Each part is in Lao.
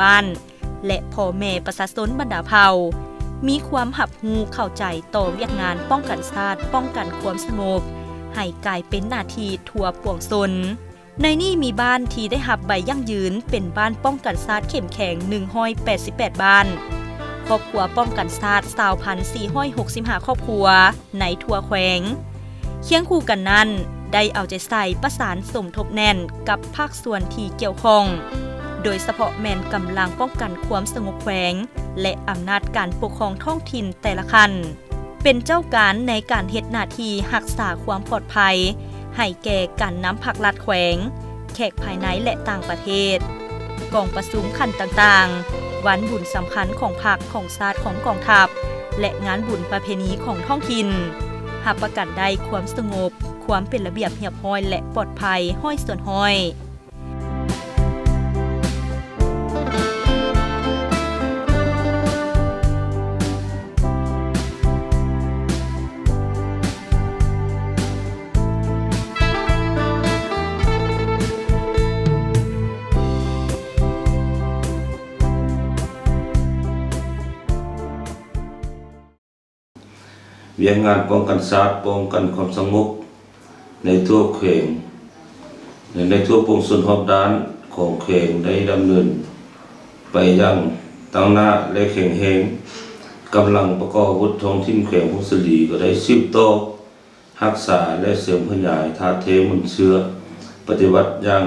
ບ້ານ ແລະ ພໍ່ແມ່ປະຊາຊົນບັນດາເຜົ່າ ມີຄວາມຮັບຮູ້ເຂົ້າໃຈຕໍ່ວຽກງານປ້ອງກັນຊາດ, ປ້ອງກັນຄວາມສະຫງົບ ໃຫ້ກາຍເປັນໜ້າທີ່ທົ່ວປວງຊົນ. ໃນນີ້ມີບ້ານທີ່ໄດ້ຮັບໃບຢັ້ງຢືນເປັນບ້ານປ້ອງກັນຊາດເຂັ້ມແຂງ ໜຶ່ງຮ້ອຍແປດສິບແປດ ບ້ານ, ຄອບຄົວປ້ອງກັນຊາດ ຊາວພັນສີ່ຮ້ອຍຫົກສິບຫ້າ ຄອບຄົວໃນທົ່ວແຂວງ. ຄຽງຄູ່ກັນນັ້ນ, ໄດ້ເອົາໃຈໃສ່ປະສານສົມທົບແໜ້ນກັບພາກສ່ວນທີ່ກ່ຽວຂ້ອງ, ໂດຍສະເພາະແມ່ນກຳລັງປ້ອງກັນຄວາມສະຫງົບແຂວງ ແລະ ອຳນາດການປົກຄອງທ້ອງຖິ່ນແຕ່ລະຂັ້ນ ເປັນເຈົ້າການໃນການເຮັດໜ້າທີ່ຮັກສາຄວາມປອດໄພໃຫ້ແກ່ການນຳພັກລັດແຂວງ, ແຂກພາຍໃນ ແລະ ຕ່າງປະເທດ, ກອງປະຊຸມຂັ້ນຕ່າງໆ, ວັນບຸນສຳຄັນຂອງພັກ, ຂອງຊາດ, ຂອງກອງທັບ ແລະ ງານບຸນປະເພນີຂອງທ້ອງຖິ່ນ, ຮັບປະກັນໄດ້ຄວາມສະຫງົບ, ຄວາມເປັນລະບຽບຮຽບຮ້ອຍ ແລະ ປອດໄພຮ້ອຍສ່ວນຮ້ອຍ. ວຽກງານປ້ອງກັນຊາດ, ປ້ອງກັນຄວາມສະຫງົບໃນທົ່ວແຂວງ ແລະ ໃນທົ່ວປວງຊົນຮອບດ້ານຂອງແຂວງ ໄດ້ດຳເນີນໄປຢ່າງຕັ້ງໜ້າ ແລະ ແຂງແຮງ. ກຳລັງປະກອບອາວຸດທ້ອງຖິ່ນແຂວງຜົ້ງສາລີ ກໍໄດ້ສືບຕໍ່ຮັກສາ ແລະ ເສີມຂະຫຍາຍທາດແທ້ມູນເຊື້ອປະຕິບັດຢ່າງ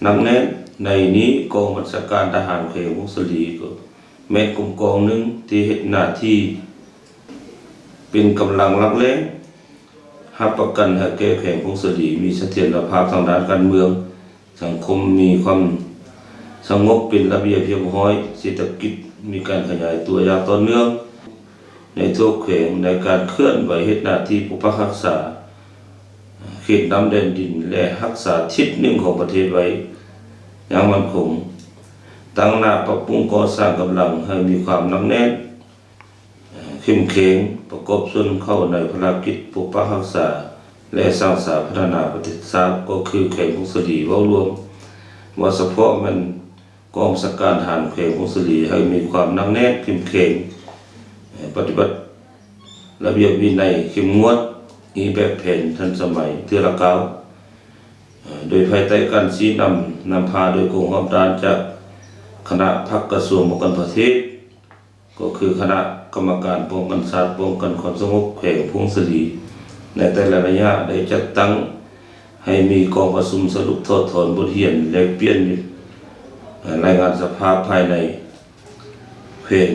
ໜັກແໜ້ນ. ໃນນີ້ ກອງບັນຊາການທະຫານແຂວງຜົ້ງສາລີ ກໍແມ່ນກົມກອງໜຶ່ງທີ່ເຮັດໜ້າທີ່ ເປັນກຳລັງຫຼັກແຫຼ່ງ ຮັບປະກັນໃຫ້ແກ່ແຂວງຜົ້ງສາລີ ມີສະຖຽນລະພາບທາງດ້ານການເມືອງ, ສັງຄົມມີຄວາມສະຫງົບເປັນລະບຽບຮຽບຮ້ອຍ, ເສດຖະກິດມີການຂະຫຍາຍຕົວຢ່າງຕໍ່ເນື່ອງໃນທົ່ວແຂວງ, ໃນການເຄື່ອນໄຫວເຮັດໜ້າທີ່ປົກປັກຮັກສາເຂດນ້ຳແດນດິນ ແລະ ຮັກສາທິດໜຶ່ງຂອງປະເທດໄວ້ຢ່າງໝັ້ນຄົງ, ຕັ້ງໜ້າປັບປຸງກໍ່ສ້າງກຳລັງໃຫ້ມີຄວາມໜັກແໜ້ນ ເຂັ້ມແຂງ ປະກອບສ່ວນເຂົ້າໃນພາລະກິດປົກປັກຮັກສາ ແລະ ສ້າງສາພັດທະນາປະເທດຊາດ ກໍຄືແຂວງຜົ້ງສາລີເວົ້າລວມ, ເວົ້າສະເພາະແມ່ນກອງບັນຊາການທະຫານແຂວງຜົ້ງສາລີ ໃຫ້ມີຄວາມໜັກແໜ້ນເຂັ້ມແຂງ, ປະຕິບັດລະບຽບວິໄນເຂັ້ມງວດ, ມີແບບແຜນທັນສະໄໝເທື່ອລະກ້າວ, ໂດຍພາຍໃຕ້ການຊີ້ນຳ ນຳພາໂດຍກົມຮອບດ້ານຈາກຄະນະພັກກະຊວງປ້ອງກັນປະເທດ ກໍຄືຄະນະກຳມະການປ້ອງກັນຊາດ ປ້ອງກັນຄວາມສະຫງົບແຂວງຜົ້ງສາລີ ໃນແຕ່ລະໄລຍະໄດ້ຈັດຕັ້ງໃຫ້ມີກອງປະຊຸມສະຫຼຸບຖອດຖອນບົດຮຽນ ແລກປ່ຽນ ເອີ ລາຍງານສະພາບພາຍໃນແຂວງ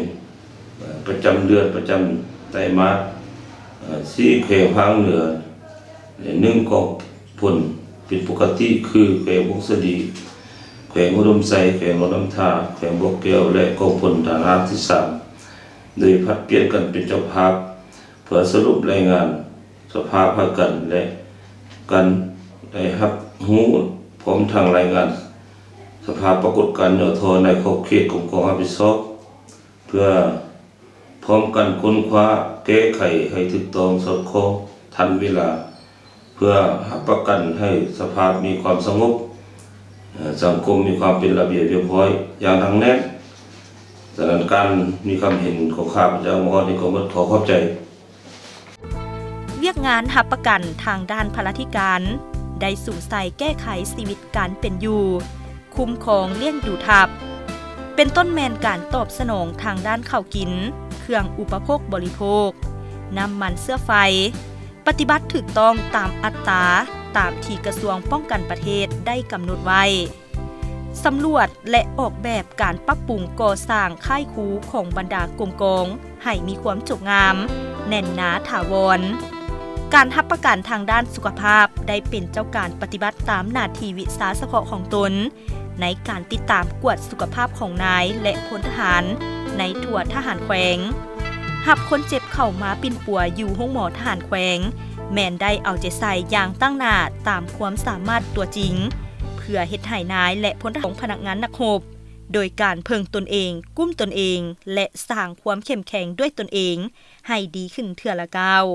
ເອີ ປະຈຳເດືອນ ປະຈຳໄຕມາດ ເອີ ສີ່ແຂວງພາກເໜືອ ແລະ ໜຶ່ງກອງ ພົນເປັນປົກກະຕິ ຄືແຂວງຜົ້ງສາລີ, ແຂວງອຸດົມໄຊ, ແຂວງຫຼວງນ້ຳທາ, ແຂວງບໍ່ແກ້ວ ແລະ ກອງພົນທະຫານຮາບທີສາມ ໂດຍຜັດປ່ຽນກັນເປັນເຈົ້າພາບ ເພື່ອສະຫຼຸບລາຍງານສະພາບໃຫ້ກັນ ແລະ ກັນໄດ້ຮັບຮູ້ ພ້ອມທັງລາຍງານສະພາບປາກົດການຫຍໍ້ທໍ້ໃນຂອບເຂດກົມກອງຮັບຜິດຊອບ ເພື່ອ ພ້ອມກັນຄົ້ນຄວ້າແກ້ໄຂໃຫ້ຖືກຕ້ອງສອດຄ່ອງທັນເວລາ ເພື່ອຮັບປະກັນໃຫ້ສະພາບມີຄວາມສະຫງົບ, ເອີ ສັງຄົມມີຄວາມເປັນລະບຽບຮຽບຮ້ອຍຢ່າງໜັກແໜ້ນ. ສະນັ້ນ ການມີຄຳເຫັນຂອງຂ້າພະເຈົ້າມາຮອດນີ້ກໍໝົດ. ຂໍຂອບໃຈ. ວຽກງານຮັບປະກັນທາງດ້ານພະລາທິການ ໄດ້ສຸມໃສ່ແກ້ໄຂຊີວິດການເປັນຢູ່, ຄຸ້ມຄອງລ້ຽງດູທັບ ເປັນຕົ້ນແມ່ນການຕອບສະໜອງທາງດ້ານເຂົ້າກິນ, ເຄື່ອງອຸປະໂພກບໍລິໂພກ, ນ້ຳມັນເຊື້ອໄຟ, ປະຕິບັດຖືກຕ້ອງຕາມອັດຕາ ຕາມທີ່ກະຊວງປ້ອງກັນປະເທດໄດ້ກຳນົດໄວ້, ສຳຫຼວດ ແລະ ອອກແບບການປັບປຸງກໍ່ສ້າງຄ້າຍຄູຂອງບັນດາກົມກອງ ໃຫ້ມີຄວາມຈົບງາມ, ແໜ້ນໜາ, ຖາວອນ. ການຮັບປະກັນທາງດ້ານສຸຂະພາບ ໄດ້ເປັນເຈົ້າການປະຕິບັດຕາມໜ້າທີ່ວິຊາສະເພາະຂອງຕົນ ໃນການຕິດຕາມກວດສຸຂະພາບຂອງນາຍ ແລະ ພົນທະຫານໃນທົ່ວທະຫານແຂວງ. ຮັບຄົນເຈັບເຂົ້າມາປິ່ນປົວຢູ່ໂຮງໝໍທະຫານແຂວງ ແມ່ນໄດ້ເອົາໃຈໃສ່ຢ່າງຕັ້ງໜ້າຕາມຄວາມສາມາດຕົວຈິງ ເພື່ອເຮັດໃຫ້ນາຍ ແລະ ພົນທະຫານຂອງພະນັກງານນັກຮົບ ໂດຍການເພິ່ງຕົນເອງ, ກຸ້ມຕົນເອງ ແລະ ສ້າງຄວາມເຂັ້ມແຂງດ້ວຍຕົນເອງໃຫ້ດີຂຶ້ນເທື່ອລະກ້າວ.